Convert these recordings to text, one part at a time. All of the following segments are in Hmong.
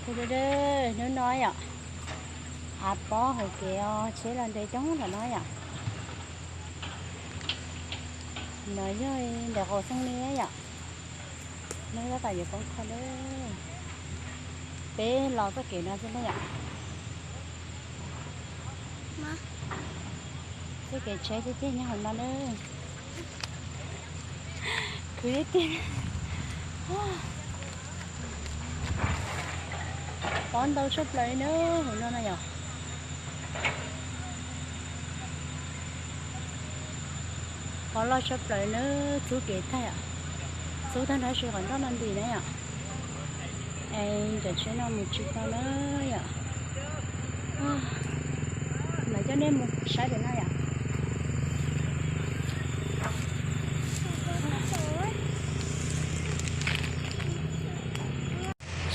Hnub no yom, av pob hauv kev os, tsheb los nres coob nram no yom. No yog ntawm qaum Xeeb Li yom. Hnub tab tom yuav poob qho lawm. Peb los txoj kev no xwb na yom. Txoj kev tsheb tiag tiag nyob hauv no na. Khwv tiag tiag. Pob ntau tshaj plaws li na, hauv no na yom. Pob loj tshaj plaws na, txhub kev tag yom. Txhub tag nrho tsis qhov nroj no nti na yom. Es cov tsheb no mus tsis tau na yom. Mas coj nej mus saib pem no yom.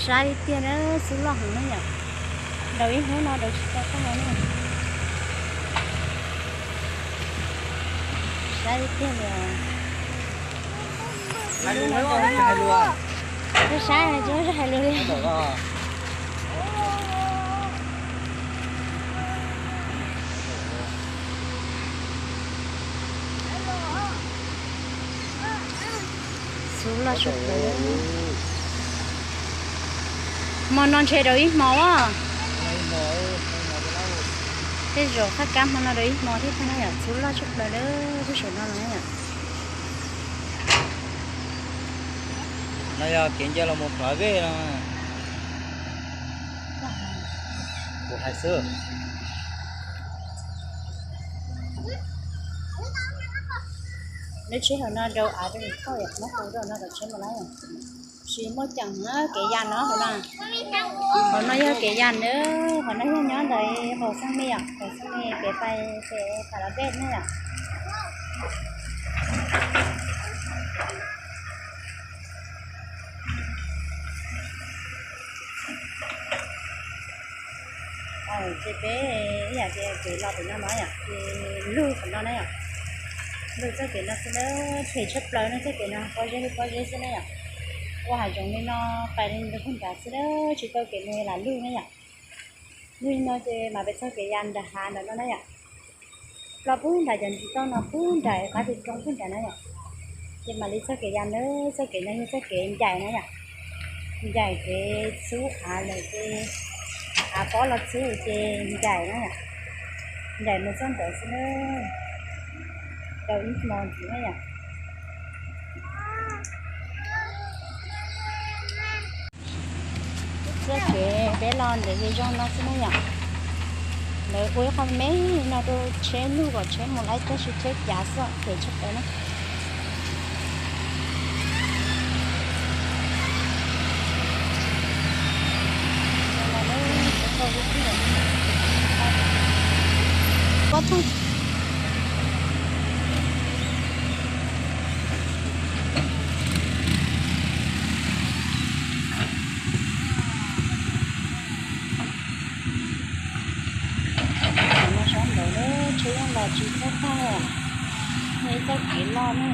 Saib tiag na, xub loj heev na yom. Daus ib hnub no daus tsis tau tag na. Saib tiag li. Saib tsis hais lus li. Xub loj tshaj plaws. Hmo no ntshe daus ib hmo a. Tej zaum qhaj kab hmo no daus ib hmo thiab tag na yom, xub loj tshaj plaws lawm lub sij hawm no los na yom. No yog kev nce los mus Plhav Vej no. Kuv hais xwb. Lub tsheb hauv no rau av rau nws thauj yom, muab hu rau no kom tsheb mus laib. Tsis muaj ceem na, kev yas no hauv no. Hauv no yog kev yas na, hauv no yog nyob ntawm qaum Xeeb Li yom, qaum Xeeb Li kev pais pem Plhav Vej na yom. Ces peb ib yam ces kev los pem no no yom, ces lug qhov no na yom. Lug txoj kev no xwb na, phem tshaj plaws no txoj kev no, pob zeb li pob zeb xwb na yom. Ua hav zoov li no, pais li ntawd puag nrad xwb na, tsis tau kev mus lam lug na yom. Lug li no ces mam pem txog kev yas nram hav ntawm no na yom. Los puag nram cov ntsis toj no puag nram qab tis roob puag nram na yom. Ces mam li txoj kev yas na, txoj kev no yog txoj kev ncaim na yom. Ncaim kev txhub av lawm ces av pob los txhub ces ncaim na yom. Ncaim mus txog ntawd xwb na. Rau ib hmo ntxiv na yom. Txoj kev peb los ntawd zoo no xwb na yom. Lawv ua ib qho me no rau tsheb lug kom tsheb mus laib tab sis tsheb cav xwb, phem tshaj plaws na. Pob tag. Sab nraud na, tsheb yeej los tsis txog tag, yog ib txoj kev loj na.